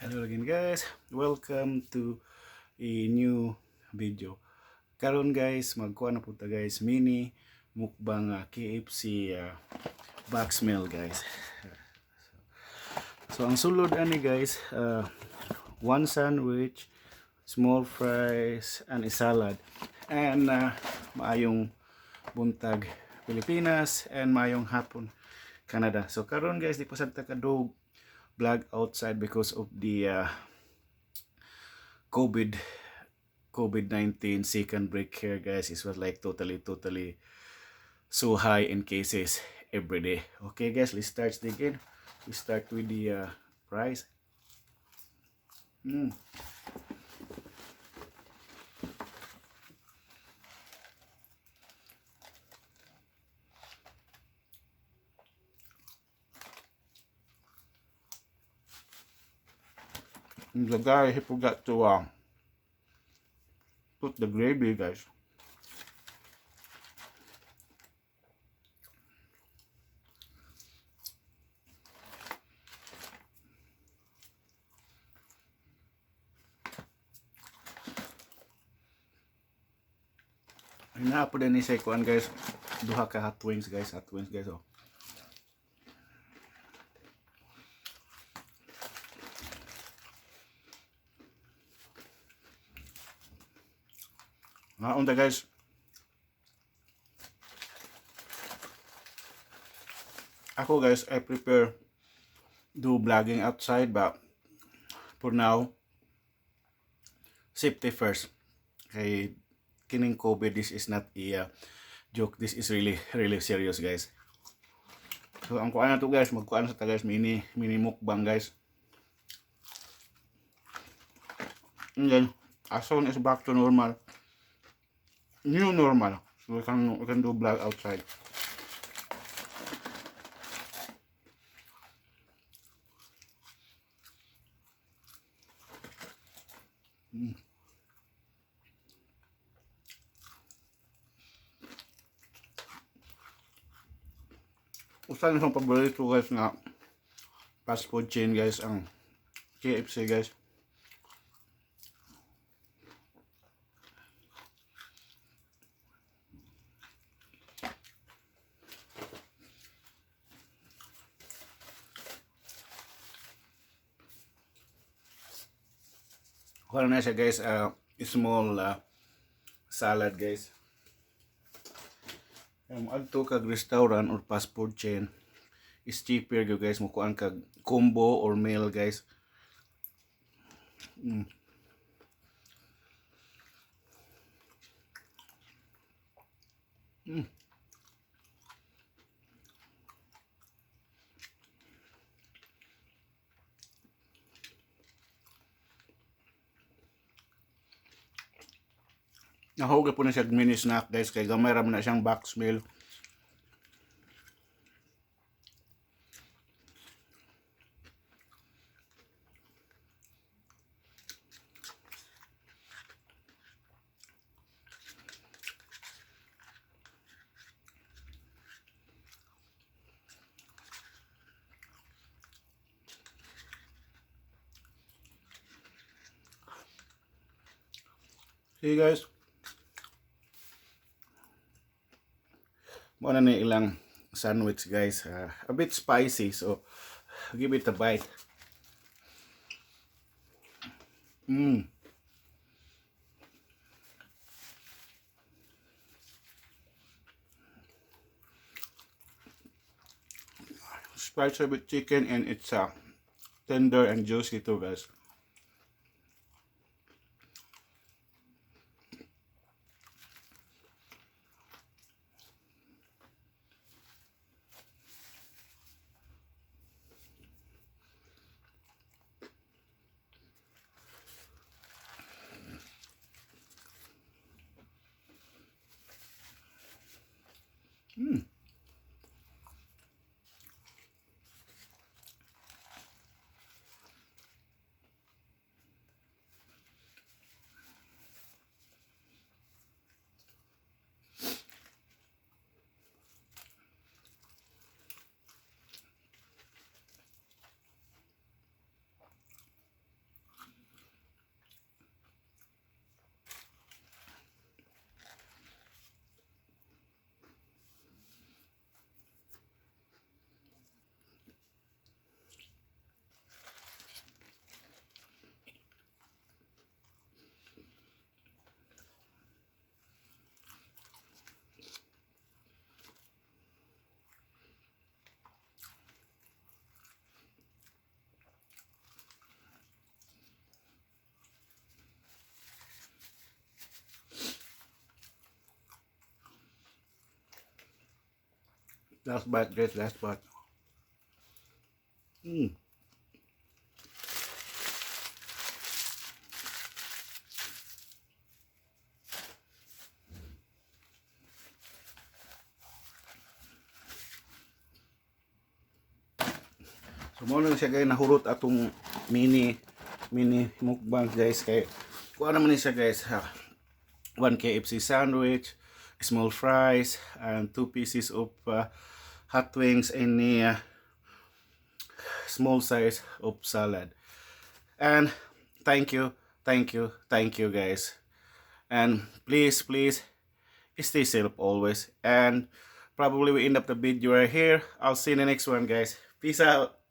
Hello again, guys. Welcome to a new video. Karon guys, magkuha na po ta, guys, mini mukbang KFC box meal, guys. So ang sulod ani, guys, one sandwich, small fries, and a salad. And maayong buntag, Pilipinas, and maayong hapon, Canada. So karon guys, di pa sad ta ka-do vlog outside because of the COVID-19 second break here, guys. It was like totally totally so high in cases every day. Okay guys, let's start again. We start with the fries. The guy, he forgot to put the gravy, guys. Naa po din ni sa kuan, guys. Duha ka hot wings, guys, hot wings, guys, oh. Naunta, guys. Ako, guys, I prefer do vlogging outside, but for now, Safety first. Kay kining COVID, this is not a joke. This is really really serious, guys. So ang kuan na to, guys, magkuan sa ta, guys, mini mini mukbang, guys. And then as soon as back to normal, new normal, so we can do vlog outside. Usa na siyang paborito, guys, nga fast food chain, guys, ang KFC, guys. Kuan na siya, guys, small salad, guys. Adto kag restaurant or fast food chain is cheaper gyud, guys, mo kuan kag combo or meal, guys. Nahuga po na siya mini snack, guys, kay gamay ra man na siyang box meal. See, guys? Mo na ni ilang sandwich, guys. A bit spicy, so give it a bite. Spicy with chicken and it's tender and juicy too, guys. Last bite, guys, last bite. So mao lang siya, guys, nahurot atong mini mini mukbang, guys, kay kuha naman ni siya, guys, ha. One KFC sandwich, small fries, and two pieces of hot wings and a small size of salad. And thank you, thank you, thank you, guys. And please, please stay safe always. And probably we end up the video right here. I'll see you in the next one, guys. Peace out.